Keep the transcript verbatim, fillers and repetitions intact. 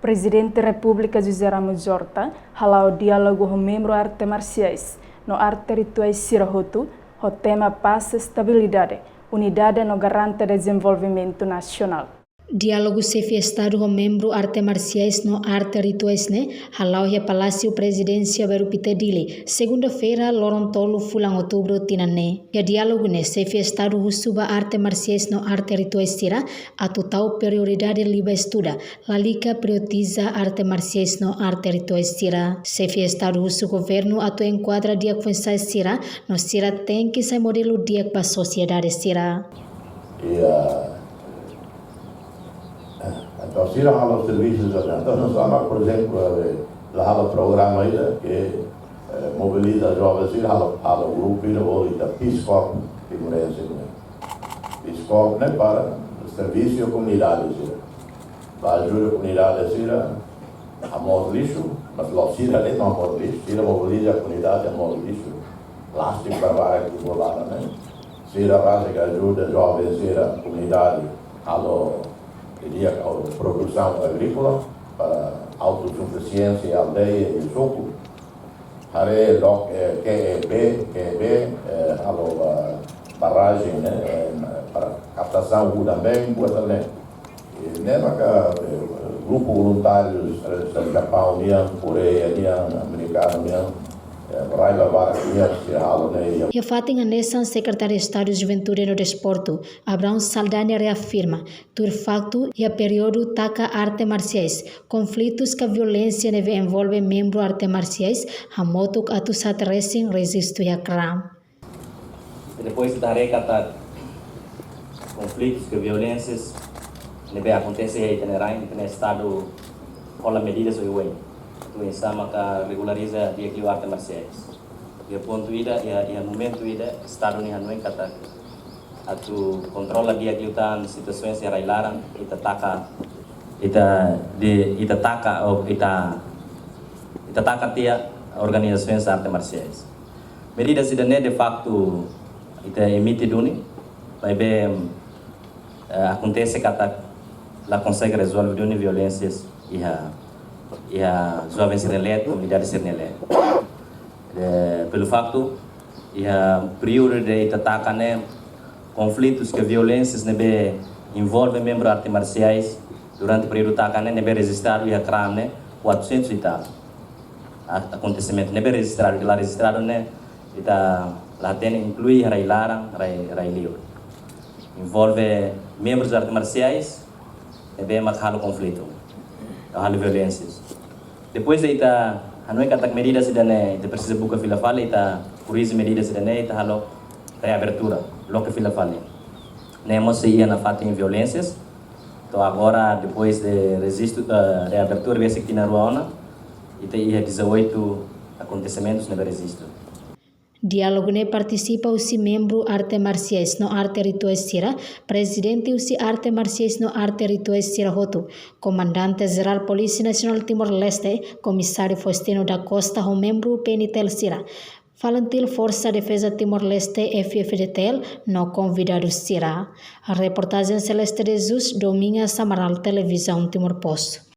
Prezidente Repúblika José Ramos Horta hala'o diálogu ho membru arte marsiais no arte rituais sira hotu, ho tema pás, estabilidade, unidade no garante dezenvolvimentu nasionál. Diálogu xefe Estadu ho membru arte marsiais no arte rituais ne'e hala'o iha Palásiu Prezidénsia Bairru Pité, Dili, segunda-feira, loron tolu fulan Outubru tinan ne'e. Iha diálogu ne'e, xefe Estadu husu ba arte marsiais no arte rituais sira atu tau prioridade liu ba estuda, lalika prioritiza arte marsiais no arte rituais sira. Xefe Estadu husu governu atu enkuadra di'ak foin-sa'e sira, no sira tenke sai modelu di'ak ba sosiedade sira. Iha, entaun, sira halo servisu sira. Entaun, no sama, por ezemplu, eh, la halo programa ida ke, eh, mobiliza joven sira, halo, halo grupu ida, bolu ita Peace Corps timorense ne'e. Peace Corps ne'e para servisu komunidade sira. Ba ajuda komunidade sira hamoos lixu, mas la'ós sira de'it mak hamoos lixu, sira mobiliza komunidade hamoos lixu. Plástiku, barbarak ke bola ne'e. Sira rasik ajuda joven sira, komunidade, halo, di'ak, halo produsaun agríkola para autosufisiénsia aldeia i suku. Haree loke, eh, Q E B, Q E B, eh, halo, ah, barrajen, eh, eh, para kaptasaun udan-been, buat ne'e. Eh, ne'e maka, eh, grupu voluntáriu, eh, Japaun nian, Koreia nian, amerikanu nian, eh, rai ba barak nian, sira halo ne'e. Iha fatin hanesan, Sekretáriu Estadu Juventude no Desportu, Abraão Saldanha, reafirma, tuir faktu, iha períodu taka arte marsiais, konflitus ka violénsia ne'ebé envolve membru arte marsiais hamutuk atus haat resin rejistu iha kram. Depois ita haree katak konflitus ka violénsias ne'ebé akontese iha ita-nia rain, ita-nia Estadu hola medidas oioin atu oinsá maka regulariza di'ak liu arte marsiais. Iha pontu ida, iha, iha momentu ida, Estadu ne'e hanoin katak atu kontrola di'ak liután situasaun iha rai-laran, ita taka, ita di, ita taka, ou ita, ita taka tiha organizasaun arte marsiais. Medidas ida-ne'e, de faktu, ita emite duni, maibé, eh, akontese katak la konsege rezolve duni violénsias iha, iha joven sira-nia leet, komunidade sira-nia leet. De, pelo faktu, iha períodu ida ita taka ne'e, konflitus ka violénsias ne'ebé envolve membru arte marsiais durante períodu taka ne'e, ne'ebé rejistadu iha kram ne'e, quatrocentos e tal. A-, akontesimentu ne'ebé rejistadu, la rejistadu ne'e, ita la hatene, inklui rai-laran, rai, rai-liur. Envolve membru arte marsiais ne'ebé mak halo konflitu, halo violénsias. Depois de ita hanoin katak medidas ida-ne'e, ita presiza buka fila fali, ita korrije medidas ida-ne'e, ita halo reabertura, loke fila fali. Ne'e mós sei iha nafatin violénsias. To'o agora, depois de rejistu, eh, reabertura, besik tinan rua ona, ita iha dezoito akontesimentus ne'ebé rejistu. Diálogu ne'e partisipa husi membru arte marsiais no arte rituais sira, prezidente husi arte marsiais no arte rituais sira hotu, Komandante Jerál Polísia Nasionál Timor-Leste, Komisáriu Faustino da Costa, ho membru P N T L sira, FALINTIL, Forsa Defeza Timor-Leste, F F D T L, no konvidadu sira. Reportajen Celeste de Jesus, Domingas Amaral, Televizaun Timor Post.